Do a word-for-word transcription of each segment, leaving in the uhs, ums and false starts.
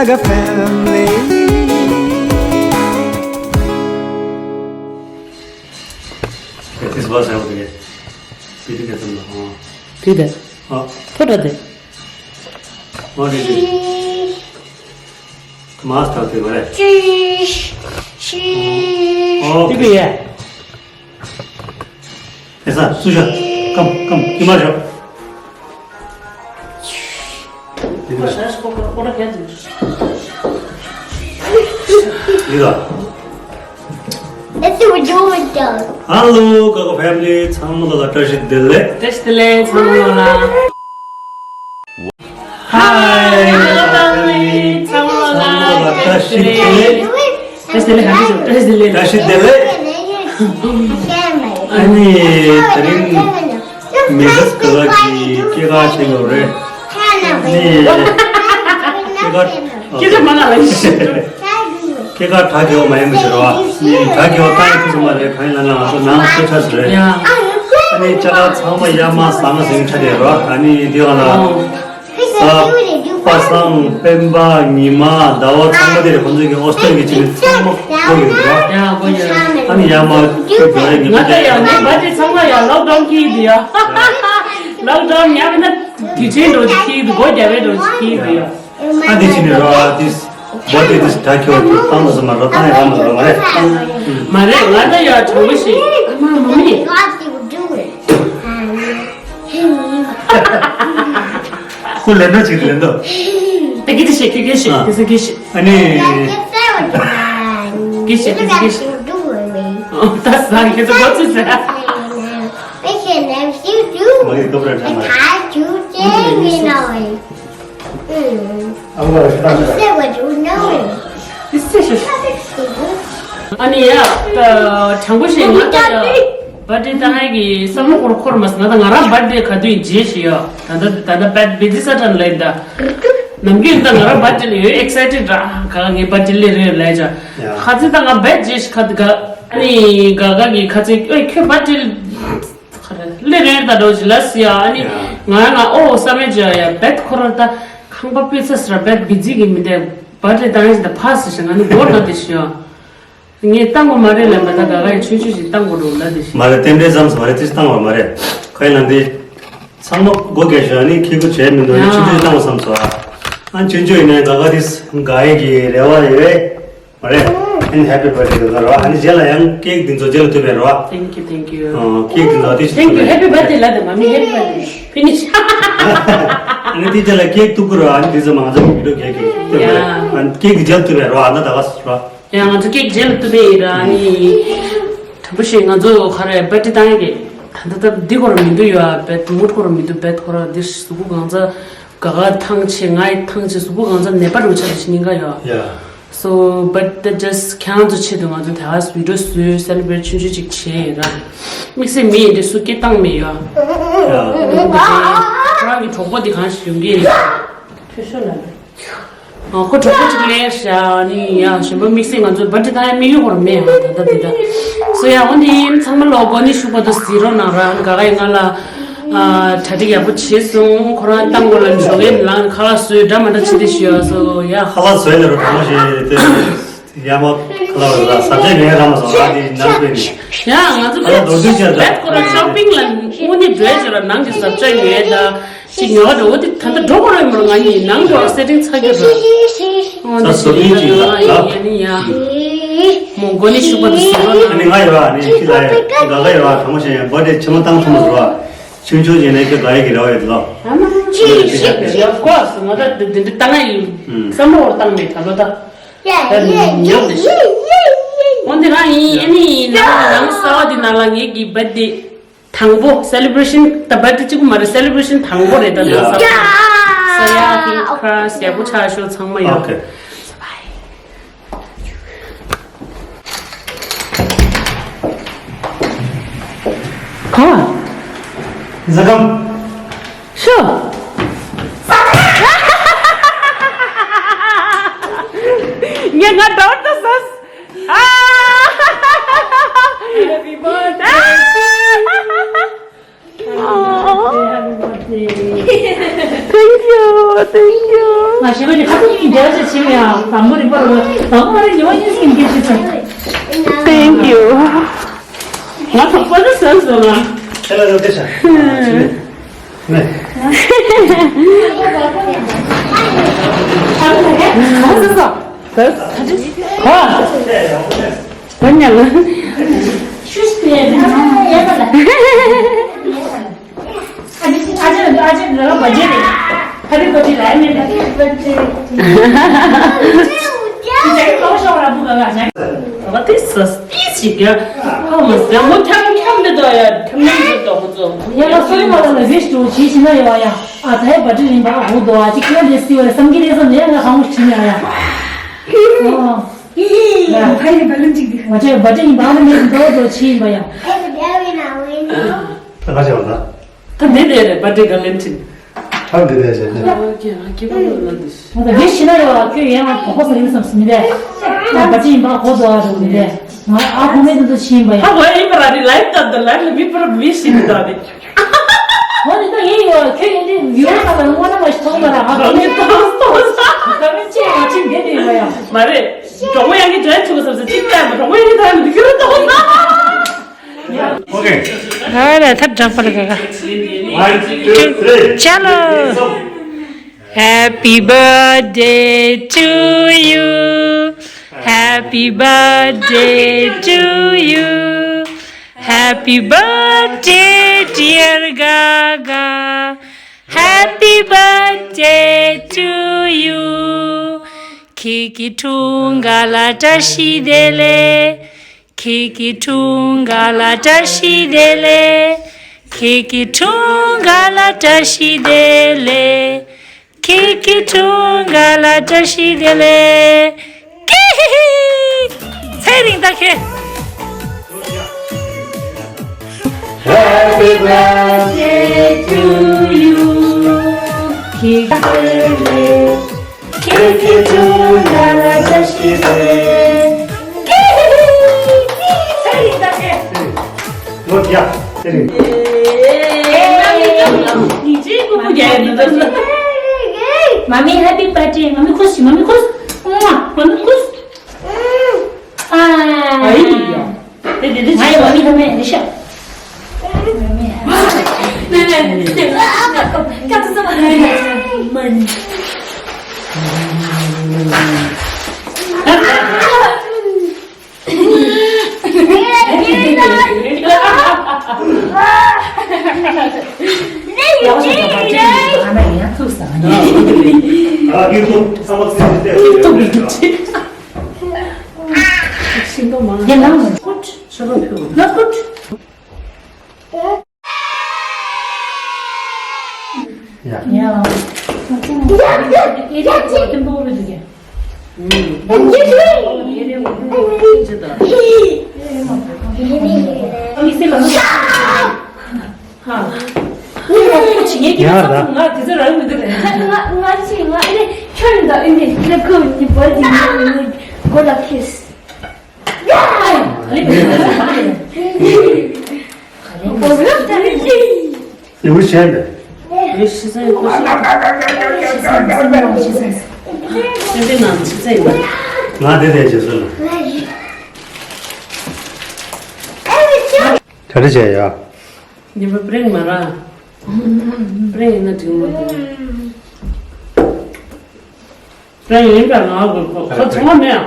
Like a family. This was how they did it. Did it? Oh. Put it there. What is it? Master, what is it? Oh, okay. ཨེ་ས། སུ་ཤ། ཀམ་ཀམ། ཀྱི་མ་ཤོག་ཡིན་ལ། Let's see what you want, though. Hello, Gaga family. ཚང་མ་ལ་བཀྲ་ཤིས་བདེ་ལེགས། བཀྲ་ཤིས་བདེ་ལེགས། ཚང་མ་ལ། Hi, Gaga family. ཚང་མ་ལ་བཀྲ་ཤིས་བདེ་ལེགས། བཀྲ་ཤིས་བདེ་ལེགས། བཀྲ་ཤིས་བདེ་ལེགས། བཀྲ་ཤིས་བདེ་ལེགས། ཨ་ནི་དེ་རིང་མི་ཟས་ག་གི་སྐྱེས་སྐར་ཆེན་ཡོད་རེད། ཨ་ནི་སྐྱེས་སྐར་སྐྱེས་སྐར་མ་ལ་ལ་ཡིན། སྐྱེས་སྐར་གྲ་རྒྱས་པ་མ་ཡིན་པ་ཞིག་རེད་བ། གྲ་རྒྱས་པ་བཏང་ཡག་ཐུག་ས་མ་རེད། གང་ཡིན་ལབ་ན་ང་ཚོ་ནང་ཚོ་ཆ་ཞིག་རེད། ཡ། ཨ་ནི་ཅ་ལག་ཚང་མ་ཡར་མར་ཟང་ཟིང་ཆ་དེ་རོ། ཨ་ནི་འདི་ག་ལ་ཨོ། ས་པ་སངས་སྤེན་པ་ཉི་མ་ཟླ་བ་ཚང་མ་དེ་རེད། ཁོང་ཚོ་གི་ཨོ་སྟོད་ཀྱི་ཅི་ནི་ཚང་མ་གོ་ཡོད་རོ། ཡ་གོ་ཡོད། ཨ་ནི་ཡར་མར་ཁྱོད་འགྲོ་རེད། ངས་ང་ད་ཡང་ངའི་བར་ཐི་ཌེ་ཚང་མ་ཡང་ལོག་ཌའུན་ཁྱེར་གྱི་འདུག་ཡ། ལོག་ཌའུན་ཡང་མིན་ན་དུས་ཆེན་འགྲོ་གི་འཁྱེར་གྱི་འདུག་སྒོ་རྒྱབ་པའི་འགྲོ་གི་འཁྱེར་གྱི་འདུག་ཡ། ཨ་འདི་ཕྱི་ནས་རོ། ཨ་ཏིས་བོ་ཏི་ཏིས་ད་ཁྱོད་ཀྱི་བཏང་དུ་སོང་མ་རོ། བཏང་ཡག་མ་རོ། མ་རེད། མ་རེད། ང་ད་ཡ་དྲང་པོ་ཞིག་ཨ་མ་མ་མི། ཁོ་ལེན་འདོད་ཅིག་ལེན་འདོད། ད་གི་དེ་ཤེས་ཁྱོད་གི་ཤེས། ཨ། དེ་ཚོ་གི་ཤེས། ཨ་ནི། གི་ཤེས་དེ་ཚོ་གི་ཤེས། ཨོ་ད་ཟ་ཁྱེད་ཚོ་གོ་ཚོད་ཟ། མ་གི་ཀབ་ར་ཁྲ་མ་རེད། ཨ་མ་ལ་ཤ་སྟག་ཤ། ཨ་ནི་ཡ། དྲང་པོ་བཤད་ང་ད་ཡ། བར་ཐི་ཌེ་བཏང་ཡག་གི་བསམ་བློ་འཁོར་འཁོར་མ་སོང་། ང་ད་ང་རང་བར་ཐི་ཌེ་ག་དུས་ཡིན་རྗེས་ཤིག་ཡོད། ད་ད་ད་ད་བར་ཐི་ཌེ་བི་ཛི་ས་ཊར་ལེན་ད། ནམ་རྒྱུན་ད་ང་རང་བར་ཐི་ཌེ་ལ་ཡོད་ཨེག་སའི་ཊེཌ་ར། ག་ངའི་བར་ཐི་ཌེ་ལེ་རེད་ལས་ཅ། ཡ། ཁ་ཚི་ད་ང་བར་ཐི་ཌེ་རྗེས་ཤིག་ག་ད་ག་ཨ་ནི་ག་ག་གི་ཁ་ཚི་ཨོ་ཁྱོད་བར་ཐི་ཌེ། ཁ་ར་ལེ་རེད་ད་འགྲོ་ཅི་ལ་སི་ཡ། ཨ་ནི་ཡ། ང་ང་ཨོ་བསམ་མེད་ཅི་ཡ། བེད་ཁོ་ར་ད་ཁང་པ་སྤུས་ཚ་སི་ར་བེད་བི་ཛི་གི་མི་འདེ་བར་ཐི་ཌེ་བཏང་ཡག་ད་ཕ་སི་ཞིག་ང་ནི་སྒོར་ན་དེ་ཤི་ཡ། ངས་བཏང་གོ་མ་རེད་ལབ་ན་ད་ག་ག་ཡི་ཆུང་ཆུང་ཞིག་བཏང་གོ་འགྲོ་ལ་དེ་ཤི། མ་རེད། རྟེན་འབྲེལ་ཙམ་སོང་མ་རེད། ཏིས་བཏང་བ་མ་རེད། ཁ་ཡིན་ན་འདི་ཚང་མ་སྒོ་རྒྱག་ཤོག་ཨ་ནི་ཁྱི་གུ་བྱས་མི་འདུག་ཨ་ནི་ཡ། ཆུང་ཆུང་ཞིག་བཏང་བ་བསམ་སོང་ཨ། ཨ་ཆུང་ཆུང་ཡིན་ནའི་ག་ག་ཏིས་ག་ཡི་གི་རེ་བ་ཡོད་རེད། མ་རེད། ཨ་ནི་ཧེ་པི་བར་ཐི་ཌེ་ལ་རོ། ཨ་ནི་རྗེས་ལ་ཡང་ཀེག་འདི་ཚོ་རྗེས་ལ་ཐུབ་པའི་རོ། Thank you, thank you. ཨ་ཀེག་འདི་ཚོ་ཏིས་Thank you, happy birthday ལ་དེ་མ་མི་happy birthday finish. ཨ་ནི་དེ་རྗེས་ལ་ཀེག་གཏུབ་ཀི་རོ། ཨ་ནི་འདི་ཚོ་མང་ཚོགས་ཀྱི་བི་ཌིའོ་རྒྱག་གི་ཐུབ་པ་རེད། ཡ། ཨ་ནི་ཀེག་འདི་རྗེས་ལ་ཐུབ་པའི་རོ། ཨ་ན་ད་ག་སི་རོ། ཡ་ང་ཚོ་ཀེག་རྗེས་ལ་ཐུབ་པའི་ར། ཨ་ནི་དྲང་པོ་བཤད་ང་ཚོ་ག་རེ་བར་ཐི་ཌེ་བཏང་ཡག་གི་ད་ད་ད་འདི་ཁོ་ར་མི་འདུག་ཡ། བེད་མུཌ་ཁོ་ར་མི་འདུག་བེད་ཁོ་ར་འདི་གཟུགས་པོ་གང་ཚ་ག་ག་ཐང་ཆད་ང་ཡི་ཐང་ཆད་གཟུགས་པོ་གང་ཚ་ནད་པ་རུ་ཆགས་ཤི་ཉིན་ག་ཡོད། ཡ། So but the just ཁྱེད་རང་ཚོ་ཆེད་དུ་ང་ཚོ་ད་བི་ཌིའོ་བཟོས་སེ་ལི་བྷི་རེཊ་ཆུང་ཆུང་ཅིག་བྱས་ཡིན་ར། དམིགས་བསལ་མི་ཡིན་དེ་སུ་སྐད་བཏང་མེད་ཡོད། ཡ། ཁོ་རང་གི་གྲོགས་པོ་དེ་གང་ཞིག་ཡོང་གི་ཡིན། ཁྱོད་ཤོད་ལ། ཨ་ཁོ་གྲོགས་པོ་ཅིག་ལས་ཤ་ནི་ཡ་གཞན་པ་དམིགས་བསལ་ང་ཚོ་བར་ཐི་ཌེ་བཏང་ཡག་དམིགས་ཡུལ་ཁོ་ར་མེད་ཡ། ད་ད་འདི་ད། So ཡ་འོན་ཏེ་ཚང་མ་ལོ་གོ་ནི་ཤུག་པ་དུ་ཟི་རོ་ནང་ར་ག་ག་ཡི་ང་ལ། ཨ་གྲ་སྒྲིག་ཡག་པོ་བྱས་སོང་། ཁོ་རང་བཏང་གོ་ལ་འཇོག་གི་ལང་ཁ་ལག་བཟོས་འདྲ་མ་འདྲ་བྱེད་དེ་ཤི་ཡ། So ཡ། ཁ་ལག་བཟོས་ལ་རོ་གྲང་མོ་ཞིག་དེ་ཡ་མ་ཁ་ལག་ར་ཟ་བྱས་ངས་ར་མ་སོང་། ང་དེ་ནང་པའི་ནི་ཡ་ང་ཚོ་ཨ་ལ་རྡོ་རྡོ་ཅར་ད་བེད་ཁོ་ར་ཤོ་པིང་ལ་དངོས་གནས་འགྲོ་ཡ་ཅིག་ར་ནང་གི་ཟ་བྱ་ཡོད་ད། ཅིག་ཉོ་ག་འགྲོ་འོ་དེ་ད་ལྟ་འགྲོ་གོ་ར་མ་ར་ང་གཉིས་ནང་འགྲོ་སེ་ཊིང་ཚ་རྒྱུ་ར། ཨོ་ད་ཟ་བཟོ་མཁན་ཅིག་ལ་ཡ་ནི་ཡ། མོ་མགོ་ནི་ཤུག་པ་དུ་ཟ་རོ་ན། ཨ་ནི་ང་ཡོད་ཨ་ནི་ཁྱི་ལ་ཡ་ག་ག་ཡོད་ཨ། གྲང་མོ་བྱས་ཡ་བར་ཐི་ཌེ་ཆེན་མོ་བཏང་ཐུབ་མ་སོང་ཨ། ཆུང་ཆུང་བྱས་ནས་ཁྱོད་ག་ཡ་གི་རེ་བ་ཡོད་དེ་ལོ། ཨ་མ་ཅི་ཞིག་ཡོད་གོ་སོང་ང་ད་འདི་འདི་བཏང་ཡ་ཡིན། བསམ་བློ་བཏང་མེད་ད་ལོ་ད། ད་ཉོབ་དེ་ཤི། འོན་ཏེ་རང་ཡིན་ཨ་ནི་ནང་ནང་གསར་བ་འདི་ནང་ལ་ངེད་ཀྱི་བར་ཐི་ཌེ། དང་པོ་སེ་ལི་བྷི་རེ་ཤན་ད་བར་ཐི་ཌེ་གཅིག་པུ་མ་རེད། སེ་ལི་བྷི་རེ་ཤན་དང་པོ་རེད་ད། ད་ཡ། ས་ཡ་ཧྥིང་ཁ་ར་སི་ཡག་པོ་ཆགས་ཤོག་ཚང་མ་ཡོད། ཨོ་ཁེ། ག་ཟ་གམ། ཤོ། ངས་ང་ད་བར་ད་ཟ། Happy birthday. Thank you, thank you. ཞེས་པ་ནི་ཁ་ཐུག་གཉིས་འབྲེལ་བ་བྱེད་ཆེ་བའི་དང་པོ་རིག་པ་རུ་དང་པོ་རིག་ཉི་མ་གཉིས་སུ་འགྱེད་ཆེ་ཚེ། Thank you. ང་དང་པོ་ནི་སོན་སོང་ང་། ཁྱེད་ལ་རོགས་སྐད་ཆ། ནས། ཨ་ལ་ཧེ། ཨ་སོ་སོ། ཧ། ད་ཉལ། ཤུ་ཤུ་ཡ་ཡ་ལ། ཨ་ཅེ་ཨ་ཅེ་ཨ་ཅེ་ལ་བ་ཇེ་རེད། Happy birthday ལ་ཡ་མེད་ད། Happy birthday ཇེ་ལོ་ཤོ་ར་བུ་ག་ག་ཇེ། བ་དེ་སོ་སི་ཤི་ག་ཧ་མ་ཟ་མོ་ཁྱམ་ཁྱམ་མེད་དོ་ཡ་ཁྱམ་ཁྱམ་མེད་དོ་ཁོ་ཚོ། ཡ་ལ་སོ་ཡ་མ་ལ་ལ་བེ་ཤི་ཏོ་ཇེ་ཤི་ན་ཡ་བ་ཡ། ཨ་ད་ཡ་བ་ཇེ་རིང་བ་ཧུ་དོ་ཨ་ཅེ་ཁྱམ་དེ་སི་བ་ར་སམ་གི་རེ་སམ་ཡ་ང་ཧ་མོ་ཤི་ན་ཡ། ཨ། ཕ་ཡི་བ་ལུན་ཅིག་འདི། ང་ཚོའི་བ་ཏྲི་ཡིན་པ་ཨ་མ་མེད་འགྲོ་འགྲོ་ཕྱི་ཡིན་པ་ཡང་། ད་ག་བྱས་པ་ད། ད་འདི་འདི་རེད་བ་ཏྲི་ག་ལན་ཏྲིན། ད་འདི་འདི་བྱས་ཏེ། ཨ་ཀྱེ་ཨ་ཀྱེ་པ་ལ་ལ་འདི། ང་ཚོ་མི་ཤི་ན་ཡོད་ཨ་ཁྱོད་ཡང་ང་གོ་གོ་ས་ཡིན་བསམ་སི་མི་རེད། ང་བ་ཏྲི་ཡིན་པ་གོ་འགྲོ་ཨ་རུ་མི་རེད། ང་ཨ་ཁོ་མེད་འདུག་ཕྱི་ཡིན་པ་ཡང་། ད་གོ་ཡིན་པ་ར་རི་ལའིབ་ད་ད་ལའིབ་ལ་མི་པར་མི་ཤི་འདི་ད་འདི། འོ་ནི་ད་ཡིན་ཡོད་ཁྱོད་ཡིན་དེ་ཡོད་ད་ལ་ངོ་ན་མ་ཤི་ཐོག་མ་ར་ང་གོ་མེད་ད་ད་མི་ཅེ་ང་ཕྱི་འདི་འདི་ཡོད་ཡང་། མ་རེད། གྲོགས་མོ་ཡང་གི་འདྲ་ཆུ་ག་ཟེར་ཟེར་གཅིག་བལྟས་མ་གྲོགས་མོ་ཡང་གི་འདྲ་མི་འདུག་ཁྱོད་ལ་ཏོག་ཙམ། Okay. ཨ་ར་ཐབས་དྲག་པ་ལ་ག་ག One, two, three. ཅ་ལོ། Happy birthday to you. Happy birthday to you. Happy birthday, dear Gaga. Happy birthday to you. ཁྱེད་ཀྱི་འཁྲུངས་སྐར་ལ་བཀྲ་ཤིས་བདེ་ལེགས། ཁྱེད་ཀྱི་འཁྲུངས་སྐར་ལ་བཀྲ་ཤིས་བདེ་ལེགས། ཁྱེད་ཀྱི་འཁྲུངས་སྐར་ལ་བཀྲ་ཤིས་བདེ་ལེགས། ཁྱེད་ཀྱི་འཁྲུངས་སྐར་ལ་བཀྲ་ཤིས་བདེ་ལེགས། ཀི་ཧི་ཧི། ཚེ་རིང་ད་ཁེ། Happy birthday to you. ཁྱེད་ཀྱི་ཁྱེད་ཀྱི་འཁྲུངས་སྐར་ལ་བཀྲ་ཤིས་བདེ་ལེགས། ཀི་ཧི་ཧི། ཚེ་རིང་ད་ཁེ། ལོ་ཡ། ཚེ་རིང་། མ་མི་happy birthday། མ་མི་ཁུ་སི། མ་མི་ཁུ་སི། མ་མི་ཁུ་སི། ཨ། ཨ་ཡི་ཡ། དེ་དེ་དེ་ང་ཡི་མ་མི་ཧ་མེ་རི་ཤ། ཡར་ད། ང་དེ་ཚོ་རང་མི་འདུག་རེད། ང་ང་ཅི་ང་ཨེ་རེད་ཁྱོད་འདི་ཨེ་ནི་ཁྱེད་ཁོ་ནི་བར་གྱི་ནི་གོ་ལ་ཁེས། ཡུ་ཤན་དེ། ཡུ་ཤི་ཟན་ཁོ་ཤི། ཤི་ཟན་ཤི་ཟན། ཤི་ཟན་ནང་ཤི་ཟན་ཡོད། ང་དེ་དེ་བྱེད་སོང་ལ། ག་རེ་བྱས་ཡ། ཉི་མ་པྲེང་མ་ར། པྲེང་ཡིན་ན་འགྲིག་མ་འདུག་པྲེང་ཡིན་པ་ང་གི་ཁོ་ཁོ་ཚང་མ་མེད་ཨ།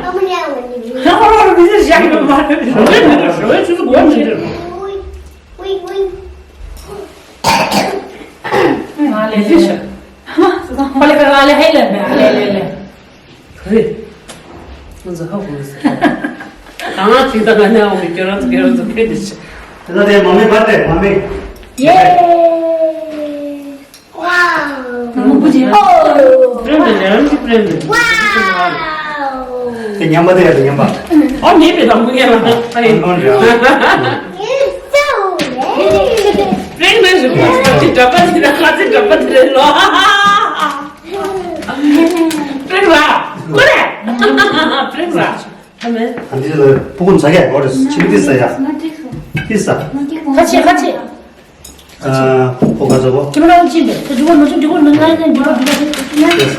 ཁ་ཁོ་རོ་རོ་མི་ཟེར་བཞག་གི་མ་རེད། ཞོ་བའི་མི་འདུག་ཞོ་བའི་ཆུ་ཚོད་སྒོ་མི་འདུག་ང་ལས་ལས་ཤ། ཁོ་ལས་ཁ་ང་ལས་ཧེ་ལས་མེད་ཨ་ལས་ལས་ལས། ཧེ། ང་ཚོ་ཧ་གོ་ཟེར། ད་ང་ཅིག་ད་ང་ནས་འོང་གི་ཁྱོད་རང་ཚོ་ཁྱོད་རང་ཚོ་ཕེབས་དེ་ཤི། དེ་ལ་དེ་མ་མེད་པར་དེ་མ་མེད། ཡེ། ཝའོ། མ་མོ་བུ་ཅིག་ཨོ། ཕྲེང་བའི་ལས་རམ་གྱི་ཕྲེང་བའི། ཝའོ། དེ་ཉམས་པ་དེ་ཡ་དེ་ཉམས་པ། ཨོ་མེད་པའི་དང་པོ་ཉམས་པ། ཨ་ཡིན། ཨོ་འདྲ། ཕྲེང་བའི་ཞུ་ཁོ་ཅི་འདྲ་པ་དེ་ར་ཁ་ཅི་འདྲ་པ་དེ་རེད་ལོ། ཕྲེང་ར། ཁོ་རེ། ཕྲེང་ར། ཨ་འདི་ལ་སྤུ་གུ་ཛ་གས་གོ་རེ་ཆི་མི་ཏི་ས་ཡ། ཏི་ས། ཁ་ཆེ་ཁ་ཆེ། ཨ་ཁོ་ག་ཚོད་གོ། ཁྱི་མ་རང་ཅི་འདི་ཁོ་འཇུ་བ་ནུ་ཆུ་འཇུ་བ་ནུ་ང་ནས་འཇུ་བ་འཇུ་བ་ཏི་ས།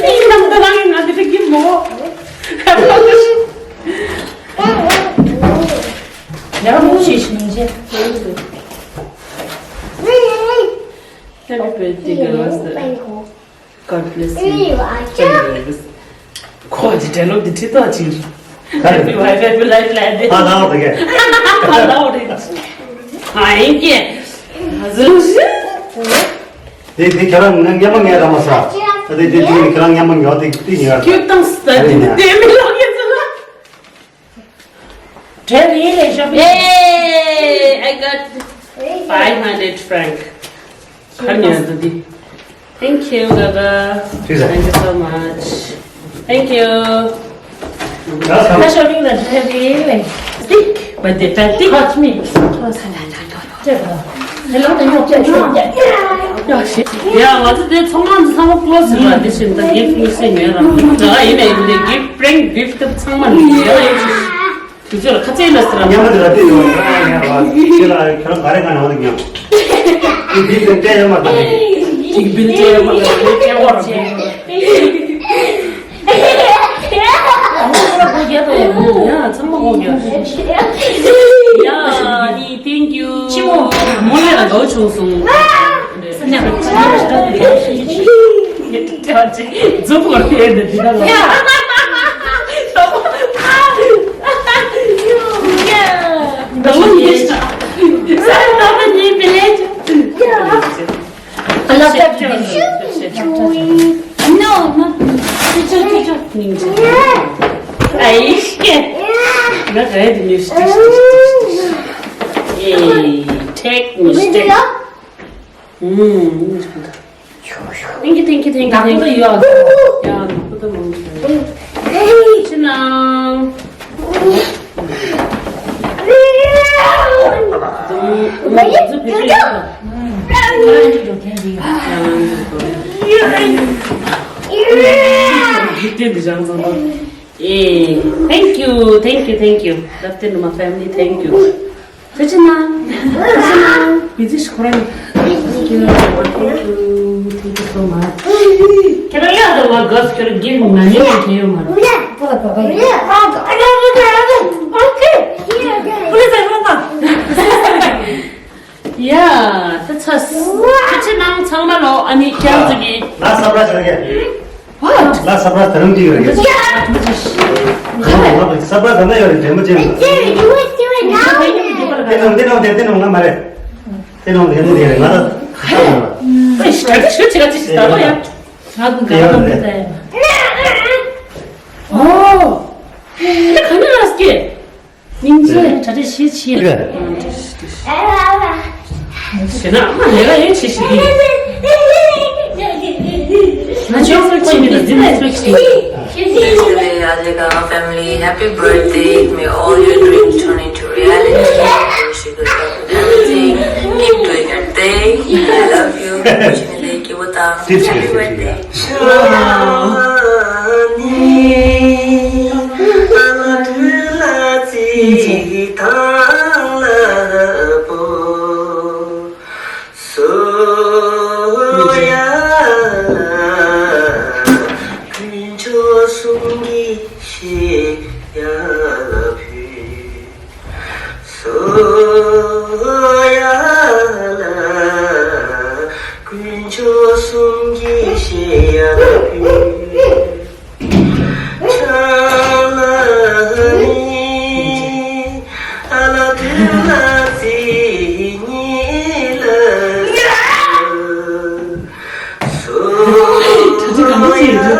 པི་ནམ་ད་རང་ང་འདི་འདྲ་གི་མོ། ཡང་མོ་ཞེས་ཞེས་མིང་ཆེ། Happy birthday, girls. God bless you. ཁོ་ཅི་དྲན་ལོ་འདི་ཁྲི་ཐོག་ཅིག Happy wife, happy life ལབ་དེ། ཨ་ལའོ་དེ་ག་ཨ་ལའོ་རེད། ཨ་ཡིན་གྱི། ཧ་ཟུ་ཞི། དེ་དེ་ཁྱེད་རང་ངས་སྔོན་མ་ངས་ར་མ་ཟ། ད་དེ་དེ་དེ་ཁྱེད་རང་སྔོན་མ་ངས་དེ་དེ་ཉོས་ཟ། ཁྱོད་དང་སྟ་དེ་དེ་མི་ལོག་ཡིན་ཟེར་ལ། Yay! I got five hundred franc. ཁ་ཉོས་འདུག་འདི། Thank you, Gaga. Thank you so much. Thank you. That's how you that heavy. Stick, but the fat stick. Touch me. ཡ་ང་ཚོ་དེ་ཚང་མ་ཚང་མ་ཀློ་ཟེར་བ་འདི་བཞིན་ད་gift ནི་སེ་ཉོས་རང་ད་ཡིན་ནའི་འདི་gift, prank gift ཚང་མ་ནི་ཡོད་ཡོད། དུས་ཚོད་ལ་ཁ་ཚེ་ལ་སི་ར་མཉམ་པོ་དེ་ལ་བལྟས་ཡོང་བ་ཁྱེད་ལ་ཁྱོད་རང་ག་རེ་ག་ནས་འོང་གི་མྱོང་། དེ་བིལ་དེ་སྤྲད་ཡོད་མ་དང་། དེ་བིལ་སྤྲད་ཡོད་མ་དང་སྤྲད་ཡོད་ར། ཡ་ཚང་མ་གོ་རྒྱ། ཡ་ནི་thank you. ཆི་མོ་མོ་ལ་ལ་གོ་བྱུང་སོང་། Take me, take me. Thank you, thank you, thank you, thank you. ཡ། ཕྱི་ནང་། Thank you, thank you, thank you. Love to my family, thank you. ཐུགས་རྗེ་གནང་། ཐུགས་རྗེ་གནང་། བི་ཛི་ཞིག་ཁོ་རང་། Thank you, thank you, thank you so much. ཁྱེད་རང་ཡག་དང་བ་ག་ཁྱེད་རང་རྒན་མ་ཉན་ཡང་ཁྱེད་ཡོད་མ་རེད། ཡ། ད་ཚ། ཐུགས་རྗེ་གནང་ཚང་མ་ལོ། ཨ་ནི་ཁྱེད་རང་ཚོ་གི། ལ་སབ་ར་ཆགས་ཀྱི། What? ལ་སབ་ར་དར་རམ་ཏིག་རེད། ཁ་ལ་སབ་ར་དར་ན་ཡོད་རེད། འདྲེ་མོ་ཅན་ལ། དེ་ནང་དེ་ནང་དེ་དེ་ནང་ང་མ་རེད། དེ་ནང་དེ་ནང་དེ་རེད། ང་ལ་ཁ་ལ། ཨེ་ཤི་ཁ་ཆི་ཁ་ཆི་ཁ་ཆི་ད་ལོ་ཡ། ང་དུ་ག་ལ་མི་ད་ཡ། ཨོ། ད་ག་ནས་ལ་སྐྱེ། སྙིང་རྗེ། གྲ་སྒྲིག་ཞིག་བྱས། ཞེ་ན་ཨ་མ་ལས་ཀ་ཡོད་ཆེ་ཞིག་གིས། ང་ཆོས་སུ་ཅི་མི་འདུག་འཛིན་ཚོད་ཀྱིས། Today, Ajay Gaga family, happy birthday. May all your dreams turn into reality. Wish you good luck with everything. Keep doing your thing. I love you. Happy birthday. སོ་ཡ་ལ་དཀོན་མཆོག་གསུམ་གྱི་ཞལ་ཡ་ལ་ཕུལ། ཆ་ལ་ནི་ཨ་ལ་དུ་ལ་ཙི་ཉི་ལ། སོ་ཡ་ལ་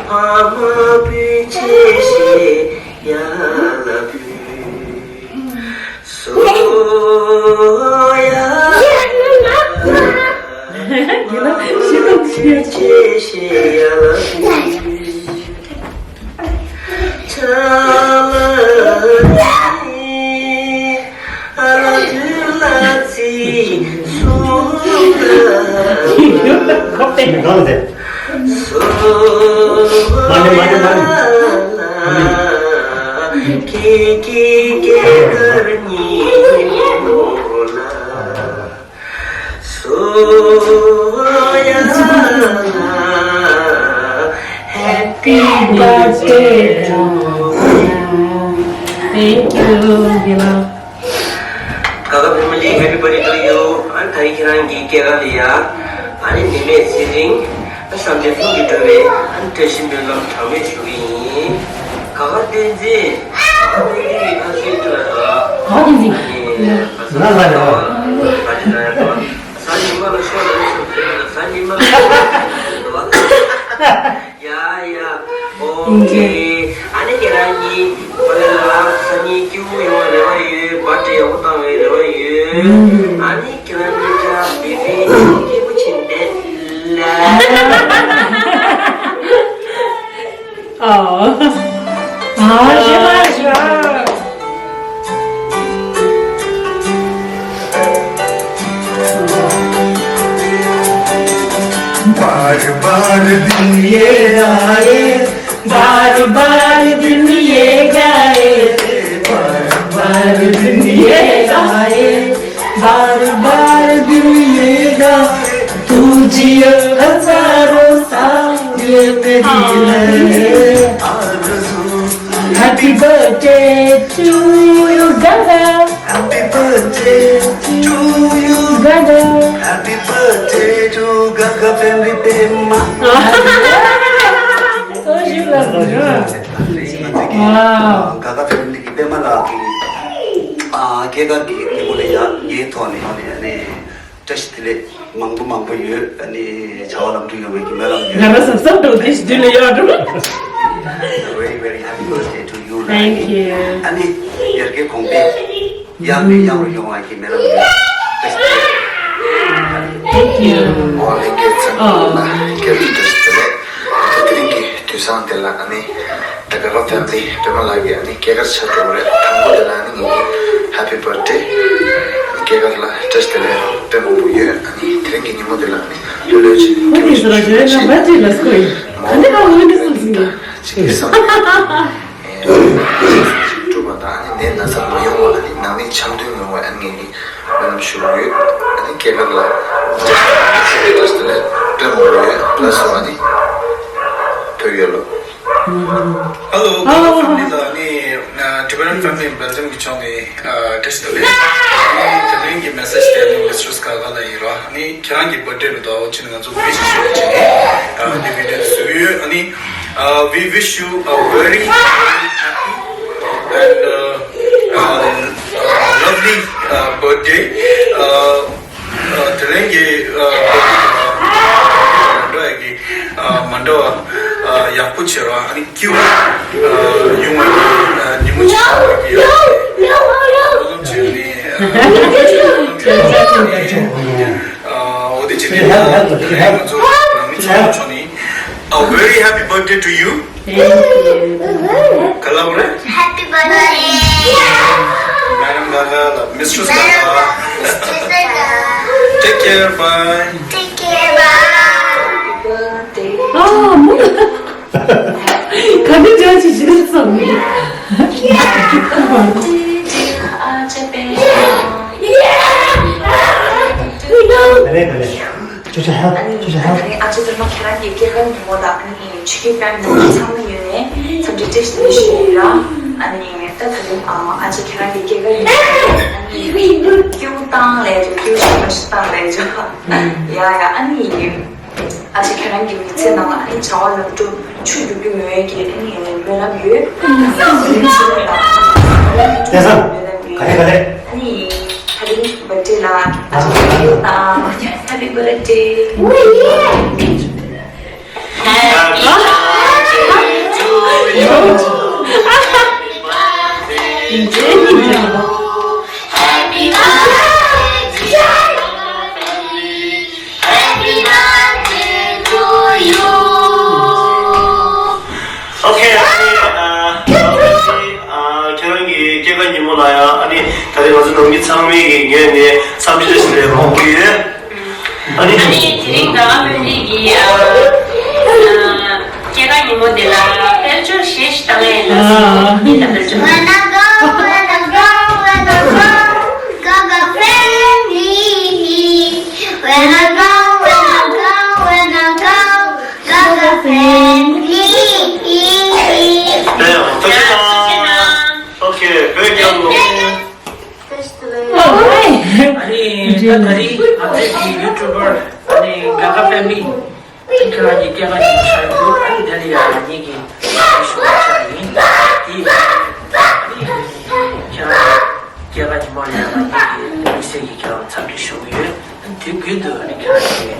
ཕ་མ་སྤུན་མཆེད་ཞེས་ཡ་ལ་ཕུལ། སོ་ཡ་ལ་སྤུན་མཆེད་ཞེས་ཡ་ལ་ཕུལ། ཆ་ལ་ནི་ཨ་ལ་དུ་ལ་ཙི་སུ་ལ་ཁོ་པའི་གང་ཟེར། སོ་ཡ་ལ་ཁྱེད་ཀྱི་སྐྱེས་སྐར་ཉིན་མོ་ལ། སོ་ཡ་ལ། Happy birthday to you. Thank you, Gila. Gaga family, happy birthday to you. ཨ་ནི་ད་རིང་ཁྱེད་རང་གི་སྐྱེས་སྐར་ལ་ཡ། ཨ་ནི་ནད་མེད་ཚེ་རིང་། ཨ་བསམ་དོན་ལྷུན་གྱིས་འགྲུབ་པའི་ཨ་ནི་བཀྲ་ཤིས་སྨོན་ལམ་གྲངས་མེད་ཞུ་གི་ཡིན། ག་ག་བསྟན་འཛིན། ག་ག་བསྟན་འཛིན་གྱི་ཁ་ཤས་ཁྱོད་ལ་དང་། ག་ག་བསྟན་འཛིན། ཨ་ནི་ང་ལ་རེད་བ། ང་ལ་རེད་བ། གཟའ་ཉི་མ་ལ་ཤོག་ལ་ཤོག་ཁྱོད་ལ་གཟའ་ཉི་མ་ལ་ཤོག་ལ་ཡ་ཡ། ཨོ་ཁེ། ཨ་ནི་ཁྱེད་རང་གཉིས་ཁོ་ལ་ལ་སང་ཉིན་སྐྱིད་པོ་ཡོང་བའི་རེ་བ་ཡོད། པར་ཊི་ཡག་པོ་བཏང་བའི་རེ་བ་ཡོད། ཨ་ནི་ཁྱེད་རང་གཉིས་ཀྱང་བི་བི་སྐྱིད་པོ་བྱེད་འདོད་ལ། ཨ། ཨ། ཞེ་མ་ཞེ། बार बार दिन ये आए, बार बार दिन ये जाए, बार बार दिन ये आए, बार बार दिन ये जाए, तू जियो हजारों साल ये मेरी है आरज़ू। Happy birthday to you, Gaga. Happy birthday to you. Gaga. Happy birthday to Gaga family པད་མ། So she loves you. Wow. Gaga family གི་པད་མ་ལགས་ཀྱི་ཨ་སྐྱེས་སྐར་གྱི་ཉིན་མོ་ལ་ཡ་ངའི་ཐོག་ནས་ཨ་ནི་བཀྲ་ཤིས་བདེ་ལེགས་མང་པོ་མང་པོ་ཡོད། ཨ་ནི་བྱ་བ་ལམ་འགྲོ་ཡོང་བའི་གི་སྨོན་ལམ་ཡོད། ང་རང་སོ་སོར་འགྲོ་དེ་ཞིག་དུས་ལ་ཡོད་འགྲོ། Very, very happy birthday to you. Thank you. ཨ་ནི་ཡར་རྒྱས་གོང་འཕེལ་ཡང་ནས་ཡང་དུ་ཡོང་བ་གི་སྨོན་ལམ་ཡོད། བཀྲ་ཤིས་བདེ་ལེགས། ཨོ་ལྷན་རྒྱས་ཚང་མ་ལ་སྐྱབས་བཅོལ་བཀྲ་ཤིས་བདེ་ལེགས། ད་དེ་རིང་གི་དུས་བཟང་དེ་ལ་ཨ་ནི་ད་ག་ག་ཕེ་མི་ལི་པད་མ་ལགས་ཀྱི་ཨ་ནི་སྐྱེས་སྐར་ཆགས་འགྲོ་གི་རེད། དང་པོ་དེ་ལ་ཨ་ནི་ངེད་ཀྱིས་Happy Birthday། སྐྱེས་སྐར་ལ་བཀྲ་ཤིས་བདེ་ལེགས་དཔེ་མང་པོ་ཡོད། ཨ་ནི་དེ་རིང་གི་ཉིན་མོ་དེ་ལ་ཨ་ནི་ལྷོད་ལྷོད་བྱས་ནས་སྐྱིད་པོ་ཞིག་བྱས་ནས་ཨ་ནི་ཨ་ནི་ཨ་ནི་ཅིག་གི་བསམ་པ། སྒྲུབ་པ་དང་ནད་ན་ཚ་མ་ཡོང་བ་ནང་མི་འཆམ་མཐུན་ཡོང་བའི་ངེད་ཀྱིས་སྨོན་ལམ་ཞུ་གི་ཡོད། སྐྱེས་སྐར་ལ་བཀྲ་ཤིས་བདེ་ལེགས་དཔེ་མང་པོ་ཡོད། ལགས་སོ། ཨ་ནི་བོད་ཡོད་ལོ། Hello, Gaga family ལ་ནི་Tibetan family Belgium གི་ཕྱོགས་ནས་བཀྲ་ཤིས་བདེ་ལེགས། ནི་དེ་རིང་གི་message དེ་ནི Mistress Gaga ལ་ཡིན་ར། ནི་ཁྱེད་རང་གི་birthday རུ་དོ་ཅི་ནི་ང་ཚོ་wish ཞུ་བ་བྱས་ནས་འདི་video དེ་བཟོས་ཡོད། ཨ་ནི། Uh, we wish you a very, very happy and uh, uh, lovely uh, birthday. Uh, uh, དེ་རིང་གི་uh, birthday་མ་འདྲ་བའི་གི་uh, མ་འདྲ་བ་uh, ཡག་པོ་བྱེད་རོགས། ཨ་ནི་སྐྱིད་པོ་uh, ཡོང་བའི་གི་uh, ཉིན་མོ་ཞིག་ཡོང་བའི་གི་སྨོན་ལམ་བྱས་ནས། Uh, འོ་དེ་བྱས་ནས་uh, དེ་རིང་ང་ཚོ་ནང་མི་ཚང་མ་ཕྱོགས་ནས། A very happy birthday to you. Thank you. Kalabra. Happy birthday. Madam Gaga, Mistress Gaga. Take care, bye. Take care, bye. ཨ་མོ། ག་འདྲ་བྱས་ཅི་ཞིག་བསམ་ནས། ཅོ་ཅོ་ཧེལ། ཨ་ནི་ཅོ་ཅོ་ཧེལ། ཨ་ནི་ཨ་ཅེ་ཚང་མ་ཁྱེད་རང་གི་སྐྱེས་སྐར་ཉིན་མོ་དང་ཨ་ནི་ཆུ་ཁྱི་ཀ་ཉིན་མོ་ཚང་མ་ཡོད་ནས་འཚམས་འདྲི་བཀྲ་ཤིས་བདེ་ལེགས་ཞུ་ཡི་ཡོད་ར། ཨ་ནི་ད་ད་རིང་ཨ་ཅེ་ཁྱེད་རང་གི་སྐྱེས་སྐར་ཉིན་མོ་ཨ་ནི་ཀྱུ་བཏང་ལས་ཅོ་ཀྱུ་ཞིག་མ་ཞིག་བཏང་ལས་ཅོ་ཡ་ཡ། ཨ་ནི་ཨ་ཅེ་ཁྱེད་རང་གི་མི་ཚེ་ནང་ལ་ཨ་ནི་བྱ་བ་ལམ་འགྲོ་ཆུ་རྒྱུག་རྒྱུ་མེད་ཀྱི་ཨ་ནི་སྨོན་ལམ་ཡོད། ཨ་ནི་ཚེ་རིང་ལ་ཨ་ནི་སྨོན་ལམ་ཡོད། ག་རེ་ག་རེ། ཨ་ནི་ད་རིང་གི་birthday ལ་ཨ་ཅེ་ཁྱེད་རང་ལ་happy birthday། Happy birthday to you. Happy birthday to you. Happy birthday to you. Happy birthday to you. Okay, ཨ་ནི་ཨ་ཨ་ཁྱེད་རང་གི་སྐྱེས་སྐར་ཉིན་མོ་ལ་ཡང་ཨ་ནི་ད་རེས་ང་ཚོ་ནང་མི་ཚང་མའི་གི་ངོས་ནས་འཚམས་འདྲི་ཞུ་ཡས་མང་པོ་ཡོད། ཨ་ནི། ཨ་ནི་དེ་རིང་ག་ལ་ཕེ་མི་ལི་གི་ཨ་ཨ་སྐྱེས་སྐར་ཉིན་མོ་འདི་ལ་དཔལ་འབྱོར་གཞས་ཤིག་བཏང་ཡས་ལ་སོང་། ཨ་ནི་ད་དཔལ་འབྱོར། When I go, when I go, when I go, Gaga family. When I go, when I go, when I go, Gaga family. ཨེ་ཡ། ཐུགས་རྗེ་གནང་། Okay, བོད་རྒྱལ་ལོ། ཨ་ནི་ད་ད་རིང་ང་ཚོའི་གི་YouTuber ཨ་ནི་Gaga family ཁྱེད་རང་གི་སྐྱེས་སྐར་ཉིན་མོ་ཆགས་ཡོད། ཨ་ནི་དེ་ལ་ཡང་ངེད་ཀྱིས་ཞུ་བ་ཆགས་ཡིན། དེ་ཨ་ནི་ཁྱེད་རང་སྐྱེས་སྐར་ཉིན་མོ་ལ་ཡང་ངེད་ཀྱིས་དམིགས་བསལ་གྱིས་ཁྱེད་རང་འཚམས་འདྲི་ཞུ་གི་ཡོད། དུས་རྒྱུན་དུ་ཨ་ནི་ཁྱེད་རང་གི་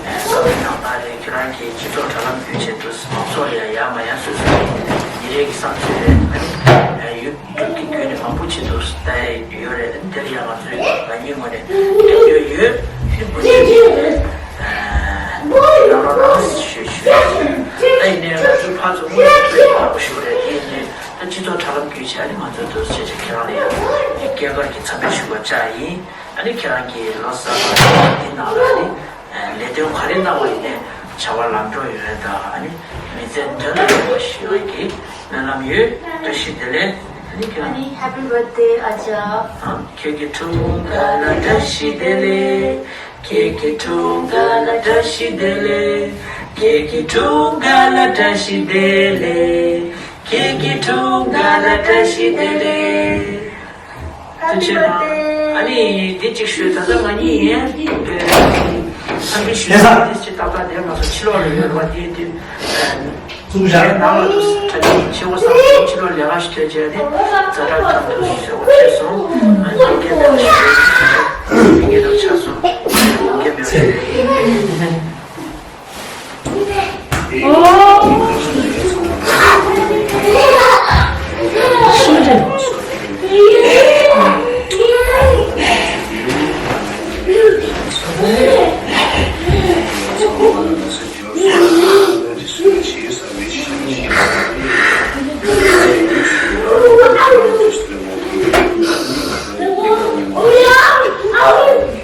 བསམ་ཚུལ་དང་པ་རེད། ཁྱེད་རང་གི་སྤྱི་ཚོགས་དྲ་ལམ་བརྒྱུད་བྱས་ཏེ་མང་ཚོགས་ལ་ཡང་ཡག་མ་ཡག་སོ་སོ་གི་ཉིན་རེ་གི་བསམ་ཚུལ་རེད། ཨ་ནི་ཡུ་ཊུབ་ཀྱི་བརྒྱུད་ནས་མང་པོ་བྱས་ཏེ་ལྟ་ཡི་ཡོད་རེད། ཨ་ནི་དེར་ཡང་ང་ཚོས་ང་གཉིས་ངོས་ནས་སྐྱབས་བཅོལ་ཡོད། ཨ་ནི་བུ་ཆེན་གྱིས་ལབ་རོགས་གནང་ཞུ་ཞུ་ཡ་ཡིན། ད་ཡིན་ནའི་ང་ཚོའི་ཕར་ཚུར་དངོས་སུ་ཐུག་ཡོད་མང་པོ་ཞིག་རེད། དེ་ཡིན་ནའི་ད་སྤྱི་ཚོགས་དྲ་ལམ་བརྒྱུད་བྱས་ཨ་ནི་ང་ཚོས་འདུག་སེ་བྱས་བྱས་ཁྱེད་རང་ལ་ཡང་སྐྱེས་སྐར་གྱི་འཚམས་འདྲི་ཞུ་བར་བཅར་ཡིན། ཨ་ནི་ཁྱེད་རང་གིས་ལོ་གསར་པ་འདི་ནང་ལ་ཨ་ནི་ལས་དོན་ག་རེ་གནང་བ་ཡིན་ནའི་བྱ་བ་ལམ་འགྲོ་ཡོང་ཡ་དང་ཨ་ནི་མི་ཚེ་དོན་དུ་འགྲོ་བ་ཞིག་ཡོང་ཡ་གི་སྨོན་ལམ་ཡོད། བཀྲ་ཤིས་བདེ་ལེགས། ཨ་ནི་ཁྱེད་རང་། ཨ་ནི་Happy birthday ཨ་ཅག། ཨ། ཁྱེད་ཀྱི་འཁྲུངས་སྐར་ལ་བཀྲ་ཤིས་བདེ་ལེགས། ཁྱེད་ཀྱི་འཁྲུངས་སྐར་ལ་བཀྲ་ཤིས་བདེ་ལེགས། ཁྱེད་ཀྱི་འཁྲུངས་སྐར་ལ་བཀྲ་ཤིས་བདེ་ལེགས། ཁྱེད་ཀྱི་འཁྲུངས་སྐར་ལ་བཀྲ་ཤིས་བདེ་ལེགས། ཐུགས་རྗེ་གནང་། ཨ་ནི་འདི་གཅིག་ཞུས། ད་ལྟ་ང་གཉིས་ཡིན། འཚམས་འདྲི་ཞུས། ལགས་སོ། འདི་ཅི་ཏག་ཏག་བསྡད་མ་སོང་། ཕྱི་ལོགས་ལ་ཡོད་རེད་པ། དེ་དུས་རྩུབ་བཞག་ནང་ལ་དུ་ཁྲ་ཁྲིག་ཆེ་བོ་བསམ་སོང་། ཕྱི་ལོགས་ལས་ཀ་ཞིག་ཐོན་བྱས་ཏེ་ཛ་དྲག་ཐང་དུ་ཟེར་བ་ཁྱེར་སོང་། ཨ་ནི་སྐད་མེད་པ་ཞིག་རེད། སྐད་མེད་པ་ཆགས་སོང་། སྐད་མེད་པ་རེད།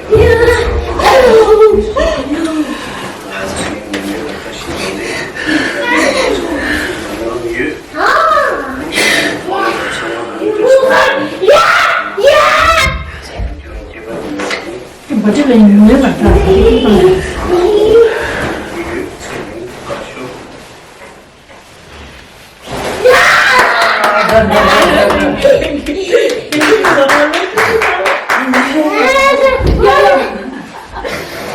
ཨ་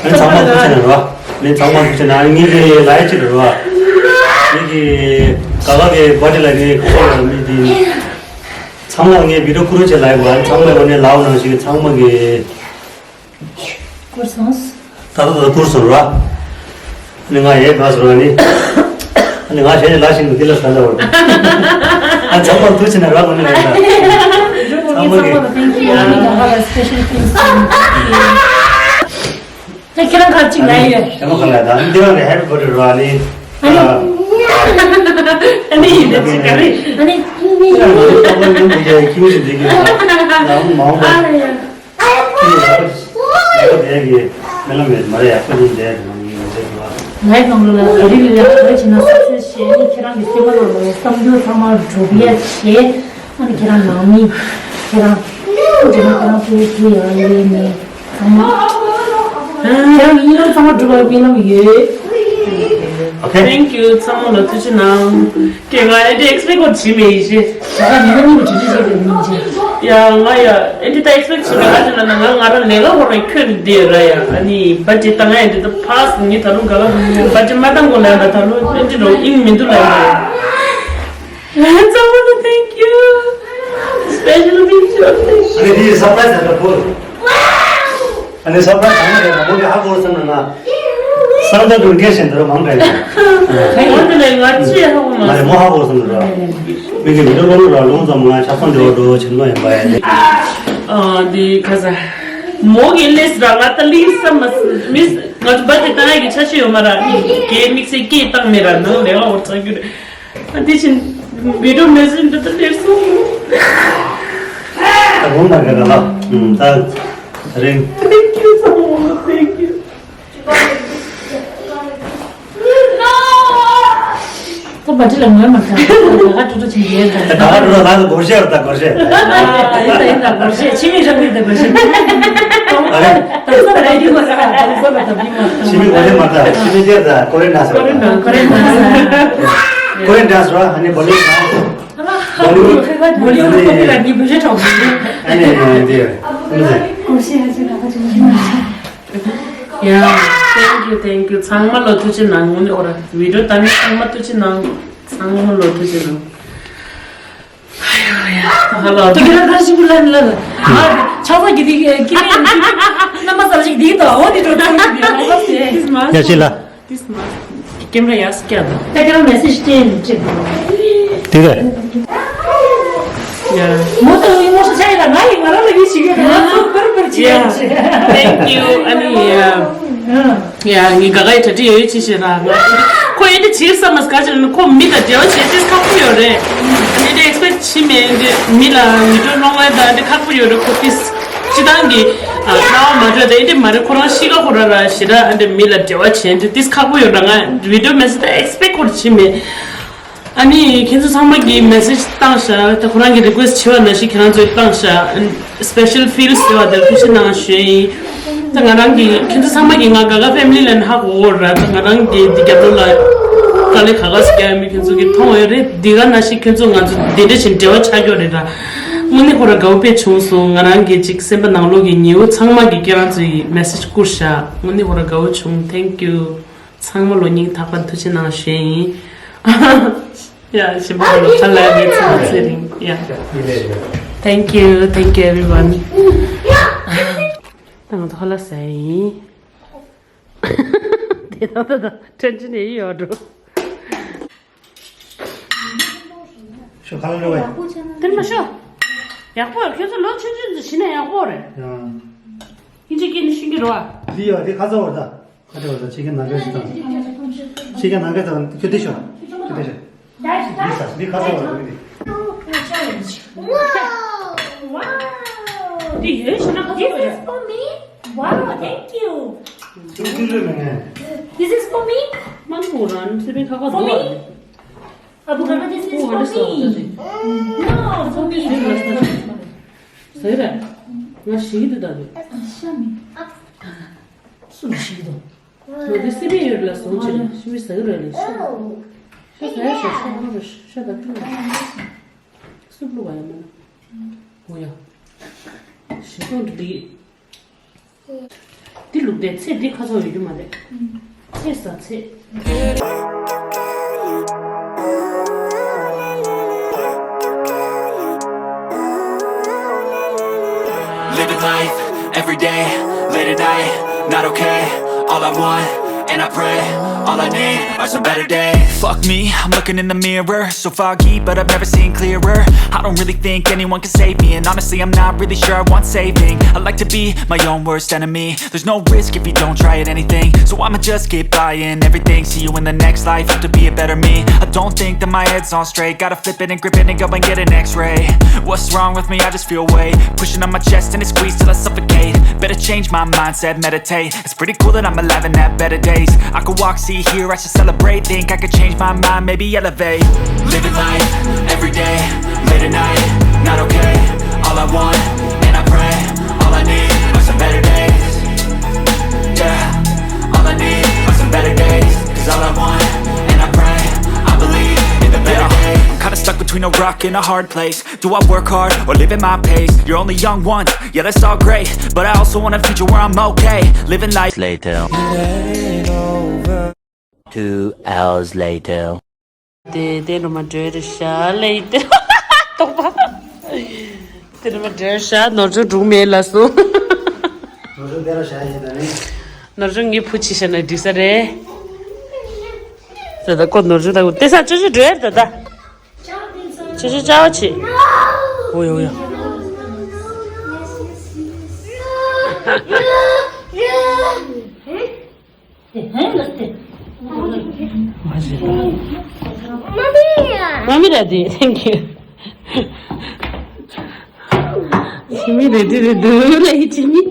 ནི་ཚང་མ་ཐུགས་རྗེ་གནང་རོགས། ཨ་ནི་ཚང་མ་ཐུགས་རྗེ་གནང་། ངེད་ཀྱི་ལའི་ཅི་རེད་རོགས། ངེད་ཀྱི་ག་ག་གི་བར་ཐི་ལ་ངས་ཁོ་ལ་མི་དེ་ཚང་མ་ངས་བི་ཌི་ཡོ་ཁུ་རུ་ཆེ་ལའི་བ་ཚང་མ་ངོ་ནས་ལའོ་ནང་བཞིན་ཚང་མ་གི་བསྐུར་སོང་། ད་ད་ད་བསྐུར་སོང་ར། ནི་ང་ཡས་ག་སོང་ར་ནི། ནི་ང་གཞན་ལ་ཞིག་ནི་འདི་ལ་ས་ལ་བར། ཨ་ཚང་མ་ཐུགས་ཆེ་ན་ར་ངོ་ནི་ལ་ད། ཚང་མ་གི། Thank you. ཨ་ནི་ད་ལ་special thanks. ད་ཁྱེད་རང་ག་ཅིག་ལ་ཡོད། ཁྱེད་རང་ག་ལ་ད་འདི་རང་གི་ཧེ་པི་བར་ཐི་ར་ནི། ཨ་ནི། ཨ་ནི་ཡིན་ད་ཅིག་ག་རེ། ཨ་ནི། ཁྱེད་རང་གི་ཏོག་ཙམ་ཉུང་དུ་རྒྱ་ཡི་ཁྱིམ་ཞིག་འདི་གི་ཡོད་ན་མང་པོ། ཨ་ནི་ཡ། ཁྱིམ་ཡག་པོ་ཡག་པོ་དེ་གི་མི་ལ་མེད་མ་རེད། ཡག་པོ་ཡིན་དེ་གི་མང་ཡིན་མི་ཚེ་གི་བ། ལའི་ནང་ལོགས་ལ་ག་རེ་ལས་ག་རེ་བྱས་ན་སོ་སོའི་ཞལ་ནི་ཁྱེད་རང་གི་སེམས་པ་ནང་ལ་བསམ་འགྱུར་ཚང་མ་འགྲུབ་ཡ་བྱས། ཨ་ནི་ཁྱེད་རང་ནང་མི་ཁྱེད་རང་ཁྱེད་རང་ཁྱེད་རང་ཕུལ་ཕུལ་ཡ་ལས་ནས་ཚང་མ་ཁྱེད་རང་གི་གཉིས་ལམ་ཚང་མ་འགྲུབ་པར་སྨོན་ལམ་ཡོད། Okay. Thank you. ཚང་མ་ལ་ཐུགས་རྗེ་གནང་། ཀྱེ་ང་ཨེ་འདྲ་ཨེག་སི་པེག་ཀོ་བྱེད་མེད་ཡིན་ཤེས། ད་ལྟ་མི་ལ་མི་བྱེད་ཤེས་པའི་མིང་ཆེ། ཡ་ང་ཡ་ཨེ་འདྲ་ད་ཨེག་སི་པེག་བྱེད་མེད། ང་ཅི་ལ་ན་ང་ང་རང་ལས་ཀ་ཧོ་རང་ཁྱོད་འདི་ར་ཡ། ཨ་ནི་བ་ཅི་ད་ང་ཨེ་འདྲ་ད་ཕ་སི་ངི་ད་རུང་ག་ལ་བ་ཅི་མ་ཏང་གོ་ལ་ཡ་ད་ད་རུང་ཨེ་འདྲ་རོ་ཨིན་མི་འདུག་ལ་ཡ། ཚང་མ་ལ་thank you. Special thank you. ཨ་ནི་འདི་སར་པ་རའི་སི་ད་ད་བོ། ཨ་ནི་སར་པ་རའི་སི་གང་རེད་མོ་གི་ཧ་གོ་སོང་ན་ང་སང་ད་དུང་སྐད་ཤེས་འདི་རུ་མང་པས་ན། ཁ་ཡོད་དེ་ལས་ང་ཅི་ཧ་གོ་མ་མ་རེད་མོ་ཧ་གོ་སོང་འདི་རུ། མི་གི་མི་འགྲོ་ལོ་ལོ་ར་ལོང་ཙམ་ང་ཆ་ཚང་འདི་བ་འགྲོ་ཆེན་མོ་ཡིན་པ་ཡ་ནི། ཨ་འདི་ཁ་ས་མོ་གི་ལས་ར་ང་ད་ལི་སམ་མ་མི་ང་ཚོ་བ་དེ་ཏང་ཡ་གི་ཆ་ཤས་ཡོད་མ་ར་གེ་དམིགས་བསལ་སྐད་བཏང་མེད་ར་ནང་ལས་ཀ་འོར་ཚང་རྒྱུ་རེད། ཨ་དེ་བཞིན་བི་ཌི་ཡོ་མེ་སེ་ཇི་འདི་ལྟར་སླེབས་སོང་། ད་དགོངས་དག་ག་ལ་ད་རིང་Thank you so much. Thank you. ད་བ་ཏི་ལ་ངོས་མ་ཚང་། ད་ག་ཏུ་ཏུ་ཆེན་རེད་ད། ད་ག་ཏུ་ཏུ་ང་ཚོ་སྒོར་གཞས་རེད་ད་སྒོར་གཞས། ཨ་ཡིན་ད་ཡིན་ད་སྒོར་གཞས་ཕྱི་མི་རང་གི་ད་སྒོར་གཞས། ཨ་རེད། ད་ས་ར་ཡི་མ་ས་ད་ས་ར་ད་མི་མ་ཕྱི་མི་སྒོར་གཞས་མ་ད་ཕྱི་མི་སྒེར་ད་ཀོ་རེ་ན་ས་ར་ད། ཀོ་རེ་ན་ས་ར། ཀོ་རེ་ན་ས་ར་ཧ་ནི་བོ་ལི་ཝུཌ། བོ་ལི་ཝུཌ། བོ་ལི་ཝུཌ་ཁོ་ལ་ཉི་བུ་ཞེ་གྲོགས། ཨ་ནི་འདི་ཀོ་རེ་ན་ས་ར་ད་ཅི་མ་ས། ཡ། Thank you, thank you. ཚང་མ་ལོ་ཐུགས་རྗེ་གནང་། ངོ་ནས་ཨོ་ར་བི་ཌི་ཡོ་ལྟ་མཁན་ཚང་མ་ཐུགས་རྗེ་གནང་། ཚང་མ་ལོ་ཐུགས་རྗེ་གནང་། ཧ་ལོ། ཐུགས་རྗེ་གནང་། ཞིག་ལ་ལ་ལ། ཆགས་ས་གི་དེ་ཀི་མེད་ཀི་མེད་རྣམ་པ་གསར་ཞིག་དེ་དང་འོ་དེ་འགྲོ་ཚང་གི་དེ་ཡ་ཤི་ལ། This must, camera ཡར་སྐྱེལ་དང་། ད་ཁྱེད་རང་མེ་སེ་ཇི་སྤྲད་ནས་སྤྲད་དགོས། དེ་ག་ཡ། མོ་ཏོ་ཡིན་མོ་ཤ་ཆ་ཡི་ལ་ང་ཡི་ང་རང་ལ་ཡི་ཞིག་ཡོད་ང་ཚོ་པར་པར་ཅི་ཡ་ཡ། ཆེ། Thank you. ཨ་ནི་ཡ། ཡ་ངའི་ག་ག་ཡི་གྲ་སྒྲིག་ཡོད་ཡོད་ཅི་ཞེ་ན་ང་ཁོ་ཡི་འདི་བྱིར་བསམ་མ་སྐར་ཅི་ལ་ནི་ཁོ་མི་དང་འབྲེལ་བ་བྱེད་ཅེས་ཁག་པོ་ཡོད་རེད། ཨ་ནི་འདི་ཨེག་སི་པེག་བྱེད་མེད་འདི་མི་ལ་མི་འགྲོ་སློང་བ་དང་འདི་ཁག་པོ་ཡོད་རེད་ཁོ་ཏིས། སྤྱི་བཏང་གི་ཨ་རྩ་བ་མ་འཕྲོད་དེ་འདི་མ་རེད། ཁོ་རང་ཤི་ཁ་ཁོ་ར་ར་ཞེ་དྲག་ཨ་འདི་མི་ལ་འབྲེལ་བ་བྱེད་འདི་ཏིས་ཁག་པོ་ཡོད་ར། ང་བི་ཌི་ཡོ་མེ་སེ་ཇི་ད་ཨེག་སི་པེག་ཁོ་ར་བྱེད་མེད། ཨ་ནི་ཁྱེད་ཚོ་ཚང་མ་གིས་མེ་སེ་ཇི་བཏང་ཤག་ད་ཁོ་རང་གིས་རི་ཀུ་ཨེ་སི་བྱས་པ་ནང་བཞིན་ཁྱེད་རང་ཚོས་བཏང་ཤག་སི་པེ་ཤལ་ཕིལ་ཟེར་བ་དེར་ཐུགས་རྗེ་གནང་ཞུ་ཡིན། ད་ང་རང་གིས་ཁྱེད་ཚོ་ཚང་མ་གིས་ང་ག་ག་ཕེ་མི་ལི་ལ་ནི་ཧ་གོ་གོ་ར། ད་ང་རང་གིས་འདི་རྒྱབ་ལོགས་ལ་དཀའ་ལས་ག་ག་ཟིག་རྒྱག་ཡོད་མེད་ཁྱེད་ཚོ་གིས་མཐོང་ཡོད་རེད། འདི་ག་ནང་བཞིན་ཁྱེད་ཚོ་ང་ཚོ་འདི་འདྲ་བཞིན་འབྲེལ་བ་ཆགས་ཀྱི་ཡོད་རེད་ད། དངོས་གནས་ཁོ་ར་དགའ་བོ་དཔེ་བྱུང་སོང་། ང་རང་གིས་ཅིག་སེམས་པ་ནང་ལོགས་ཀྱི་ཉེ་བོ་ཚང་མ་གིས་ཁྱེད་རང་ཚོ་ཡི་མེ་སེ་ཇི་བསྐུར་ཤག་དངོས་གནས་ཁོ་ར་དགའ་བོ་བྱུང་། Thank you. ཚང་མ་ལོ་སྙིང་ཐག་པ་ནས་ཐུགས་རྗེ་གནང་ཞུ་ཡིན། ཡ་ཞིམ་པོ་ལོ་ཁ་ལ་མི་ཚང་ཚེ་རིང་ཡ། Thank you, thank you everyone. ད་ང་ཚོ་ཧ་ལ་ཟ་ཡིན། དེ་ད་ད་ད་ཕྲན་ཆེན་ནས་ཡོད་འགྲོ། ཤོ་ཁ་ལ་འགྲོ་བས། དེ་མ་ཤོ། ཡག་པོ་རེད། ཁྱོད་ཚོ་ལོ་ཆུང་ཆུང་ཚོ་བྱིན་ན་ཡག་པོ་རེད། ཡང་། ཨིན་ཇི་སྐད་ནི་ཤེས་ཀྱི་རེད་བ། འདི་ཡོད་དེ་ཁ་ཚ་བར་ད། ཁ་ཚ་བར་ད་ཕྱི་རྒྱལ་ནང་ཁའི་ཚོ་དང་། ཕྱི་རྒྱལ་ནང་ཁའི་ཚོ་དང་ཁྱོད་དེ་ཤོ། ཁྱོད་དེ་ཤོ། འདི་ས་འདི་ཁ་ཚ་བར་ད་འདི། Wow! Wow! འདི་ཡོད་ཤོ་ན་ཁ་ཚ་བར་ད། This is for me. Wow, thank you. This is for me? For me? Avocado, this is for me. No, for me. ཟེར་ར། ང་ཞིག་འདུག་ད་ནི། སུ་ཞིག་འདུག་ང་འདི་སི་པི་ཡོད་ལ་སོང་ཆེ་ནས་ཤི་མི་ཟ་གི་ར་ལས་ཤི། ཤ་ཟ་ཡ་ཤ་ཤ་ཁོ་ར་ཤ་ད་ཀྲུ། སུབ་ལུ་བ་ཡ་མ་ན། འོ་ཡ། ཞི་ཏོང་འདི། འདི་ལུག་དེ་ཚེ་འདི་ཁ་ཚོ་ཡོད་རྒྱུ་མ་རེད། ཚེ་ཟ་ཚེ། Living life, every day, late at night, not okay. All I want, and I pray, all I need are some better days. Fuck me, I'm looking in the mirror, so foggy, but I've never seen clearer. I don't really think anyone can save me, and honestly, I'm not really sure I want saving. I like to be my own worst enemy. There's no risk if you don't try at anything, so I'ma just keep buying everything. See you in the next life, have to be a better me. I don't think that my head's on straight, gotta flip it and grip it and go and get an x-ray. What's wrong with me? I just feel weight pushing on my chest and it squeezes till I suffocate. Better change my mindset, meditate. It's pretty cool that I'm alive and have better days. I could walk, see, hear, I should celebrate. Think I could change my mind, maybe elevate. Living life, every day, late at night, not okay. All I want, and I pray, all I need are some better days. Yeah, all I need are some better days. 'Cause all I want, and I pray, I believe in the better days. I'm kinda stuck between a rock and a hard place. Do I work hard or live at my pace? You're only young once, yeah, that's all great. But I also want a future where I'm okay. Living life later. Two hours later. དེ་དེ་ནོ་མ་འདྲེ་རེ་ཤ་ལེ་དེ། ཏོག་པ། དེ་ནོ་མ་འདྲེ་ཤ་ནོར་ཅུང་འགྲུག་མེད་ལ་སོ། ནོར་ཅུང་དེ་ར་ཤ་ཡིན་ད་ནི། ནོར་ཅུང་ངའི་བུ་ཆི་ཤ་ན་འགྲིག་ས་རེད། ད་ད་ཀོ་ནོར་ཅུང་ད་ཀོ་དེ་ས་ཅུ་ཅུ་འདྲེ་ད་ད། ཅུ་ཅུ་ཅ་བ་ཆི། ཨོ་ཡ་ཨོ་ཡ། Mommy ready, thank you. Jimmy ready, ready, like Jimmy.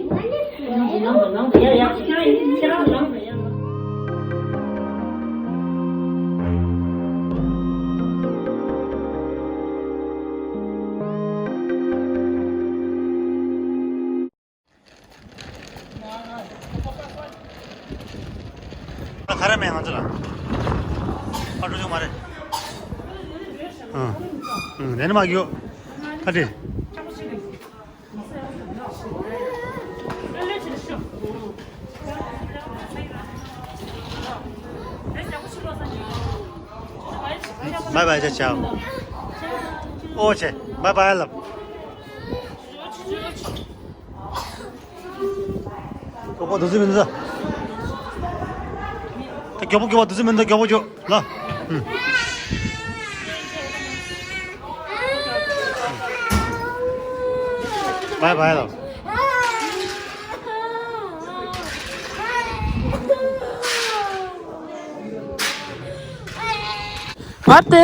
ཁ་ར་མེད་ང་ཚོ་ལ། ཨ་འགྲོ་ཆོག་མ་རེད། ཨ། ཨ་ལན་མ་གིའོ། ཁ་དྲི། Bye bye, ciao, ciao. ཨོ་ཆེ། Bye bye ལབ། མགྱོགས་པོ་འདུག་ཟེར་མི་འདུག་ད་མགྱོགས་པོ་མགྱོགས་པོ་འདུག་ཟེར་མི་འདུག་མགྱོགས་པོ་མགྱོགས་ལ། ཨུམ། Bye bye ལ། བར་དེ།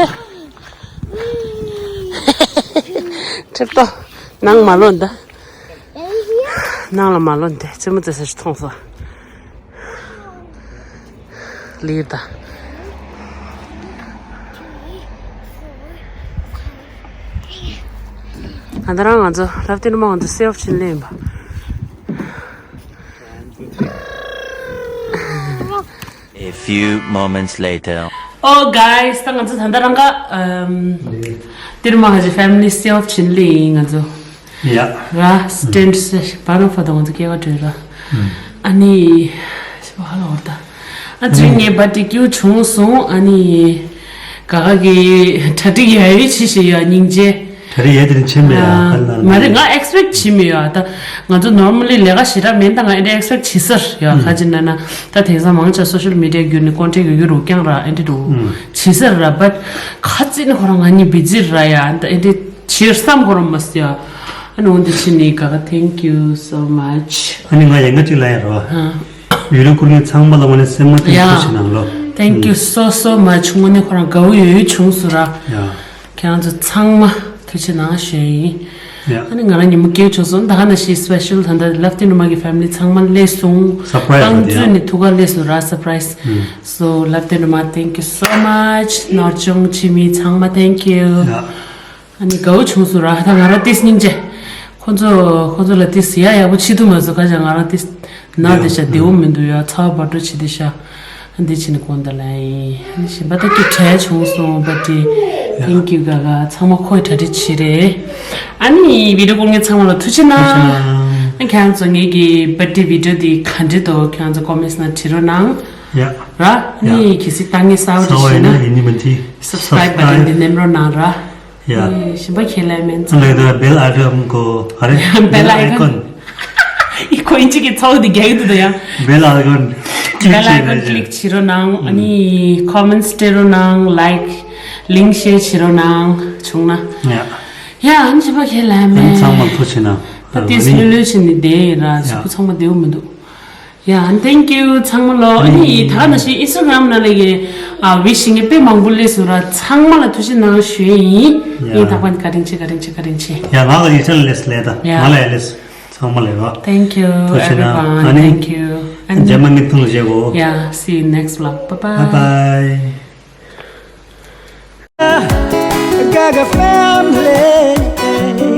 ཁྲིབ་ཏོ། ནང་མ་ལོན་ད། ནང་ལ་མ་ལོན་ཏེ་རྩེད་མོ་རྩེ་ས་ཞིག་མཐོང་སོང་། ལིར་ད། ད་ལྟ་རང་ང་ཚོ་ལྷ་བདེ་ནུ་མ་ང་ཚོ་སེ་ཨོཕ་ཕྱིན་ལེ་ཡིན་པ། A few moments later. Oh guys, ད་ང་ཚོ་ད་ལྟ་རང་ག་ཨམ། དེ་རིང་མ་ཧ་ཅི་ཕེ་མི་ལི་སེ་ཨོཕ་ཕྱིན་ལེ་ཡིན་ང་ཚོ། ཡ། ར་སི་ཊེན་ཊི་སེ་བ་ར་ཕ་དང་ང་ཚོ་སྐྱེ་བ་བྲོས་ར། ཨ་ནི་ཤི་བ་ཧ་ལ་བར་ད། ཨ་ཙི་ངའི་བ་ཏི་ཀྱུ་བྱུང་སོང་། ཨ་ནི་ག་ག་གི་གྲ་སྒྲིག་ཡ་ཡོད་ཆི་ཞིག་ཡ་སྙིང་རྗེ། གྲ་སྒྲིག་ཡས་དེ་རིང་ཕྱིན་མེད་ཨ། ཧ་ལ་ན་མ་རེད། ང་ཨེག་སི་པེག་བྱེད་མི་ཡོད་ཨ། ད་ང་ཚོ་ནོར་མ་ལི་ལས་ཀ་ཞེ་དྲག་མེད། ད་ང་ཨེ་འདྲ་ཨེག་སི་པེག་བྱེད་ས་རེད་ཡ། ཁ་ཅིག་ན་ན་ད་དེང་སང་མང་ཆེ་སོ་ཤལ་མི་ཌི་ཡ་བརྒྱུད་ནས་ཀོན་ཊེག་ཡོད་རྒྱུ་རུ་རྐྱང་ར་ཨེ་འདྲ་རུ་བྱེད་ས་ར། བཊ་ཁ་ཅིག་ནི་ཁོ་རང་ང་གཉིས་བི་ཛི་ར་ཡ། ད་ཨེ་འདྲ་བྱེད་བསམ་ཁོ་རང་མ་སི་ཡ། ཨ་ནི་འོན་ཏེ་ཕྱིན་ནི་ག་ག thank you so much. ཨ་ནི་ང་ཡན་ག་ཅིག་ལ་ཡ་རོ། ཨ། ཡུལ་ལུང་ཁུར་ངེད་ཚང་མ་ལ་ངོ་ནས་སེམས་ནང་ཐུགས་རྗེ་ཆེ་གནང་ལོ། Thank you so so much. དངོས་གནས་ཁོ་རང་དགའ་བོ་ཡོད་ཡོད་བྱུང་སོང་ར། ཡ། ཁྱེད་རང་ཚོ་ཚང་མ་ཐུགས་རྗེ་གནང་ཞུ་ཡིན། ཡ། ཨ་ནི་ང་རང་ཉིན་མོ་སྐྱིད་པོ་བྱུང་སོང་། ད་ག་ནང་བཞིན་སི་པེ་ཤལ་ད་ལྟ་ལབ་སྟེ་ནུ་མ་གི་ཕེ་མི་ལི་ཚང་མ་སླེབས་སོང་། སར་པ་རའི་ཛི་རེད་དེ་ཡ། རྩ་ནས་ཐུགས་ཁ་སླེབས་སོང་ར། སར་པ་རའི་ཛི། ཡ། So ལབ་སྟེ་ནུ་མ། Thank you so much. ནོར་ཅུང་ཆི་མི་ཚང་མ་thank you། ཡ། ཨ་ནི་དགའ་བོ་བྱུང་སོང་ར། ད་ང་རང་ཏིས་སྙིང་རྗེ། ཁོ་ཚོ་ཁོ་ཚོ་ལ་ཏིས་ཡ་ཡག་པོ་བྱེད་ཐུབ་མ་སོང་། ཁ་ཤས་ང་རང་ཏིས་ན་དེ་ཤ་བདེ་བོ་མི་འདུག་ཡ། ཚ་བ་འགྲོ་བྱེད་དེ་ཤ། འདི་ཕྱིན་དགོངས་དག་ལ་ཡིན། ཨ་ནི་གཞན་པ་ད་སྐྱིད་བྲལ་བྱུང་སོང་། བ་ཏི། Thank you ག་ག་ཚང་མ་ཁོའི་གྲ་སྒྲིག་བྱེད་རེད། ཨ་ནི་བི་ཌི་ཡོ་སྐོར་མཁན་ཚང་མ་ལ་ཐུགས་རྗེ་གནང་། ཨ་ཁྱེད་རང་ཚོ་ངེད་ཀྱི་བ་ཏི་བི་ཌི་ཡོ་འདི་ག་འདྲ་འདུག་ཁྱེད་རང་ཚོ་ཀོ་མེན་ཊི་ནང་བྲིས་རོགས་གནང་། ཡ། ར། ཨ་ནི་གལ་སྲིད་ལྟ་མཁན་གསར་པ་དེ་ཤེས་ན་ཡིན་ནི་མིན་ཏི། སབ་སི་ཀ་རེབ་བ་ཏི་འདི་མནན་རོགས་གནང་ར། ཡ། ཨེ་ཞིམ་པ་ཁྱེད་ལ་མེད་ཚ། ལེགས་ད་བེལ་ཨའི་ཀོན་གོ་ཨ་རེ། བེལ་ཨའི་ཀོན། ཨི་ཁོ་ཨིན་ཅི་གི་ཚ་བོ་འདི་རྒྱག་གི་འདུག་ད་ཡ། བེལ་ཨའི་ཀོན་ཀི་ལིག་བེལ་ཨའི་ཀོན་ཀི་ལིག་བྱེད་རོགས་གནང་། ཨ་ནི་ཀོ་མེན་ཊི་སྤྲད་རོགས་གནང་། ལའིཀ་ལིང་ཤེར་བྱེད་རོགས་གནང་བྱུང་ན། ཡ། ཡ། ཨ་ནི་ཞིམ་པ་ཁྱེད་ལ་མེད། ཨ་ནི་ཚང་མ་ཐུགས་རྗེ་གནང་། ད་ཏིས་ལྷོད་ལྷོད་བྱས་ནས་བསྡད་ཡིན་ར། ཡ། གཟུགས་པོ་ཚང་མ་བདེ་བོ་མི་འདུག་ཡ། Thank you ཚང་མ་ལོ། ཨ་ནི་ད་ག་ནང་བཞིན་ཨིན་སི་ཊ་གྷ་རམ་ནང་ལ་ཡི་ཨ་ཝིཤ་ཞུ་མཁན་དཔེ་མང་པོ་སླེབས་སོང་ར། ཚང་མ་ལ་ཐུགས་རྗེ་གནང་ཞུ་ཡས་ཡིན། ཡ། ངས་ད་བར་བཀའ་དྲིན་ཆེ། བཀའ་དྲིན་ཆེ། བཀའ་དྲིན་ཆེ། ཡ། ང་ལ་ཡིག་ཆ་ལ་སླེབས་ལེ་ད། ཡ། ང་ལ་ཡ་སླེབས། ཚང་མ་ལ་ཡོད། Thank you ཐུགས་རྗེ་གནང་། everyone། ཨ་ནི་Thank you and རྗེས་མ་མིག་མཐོང་ལ་བྱེད་གོ། Yeah, see you next vlog. Bye bye. Bye bye. Gaga family.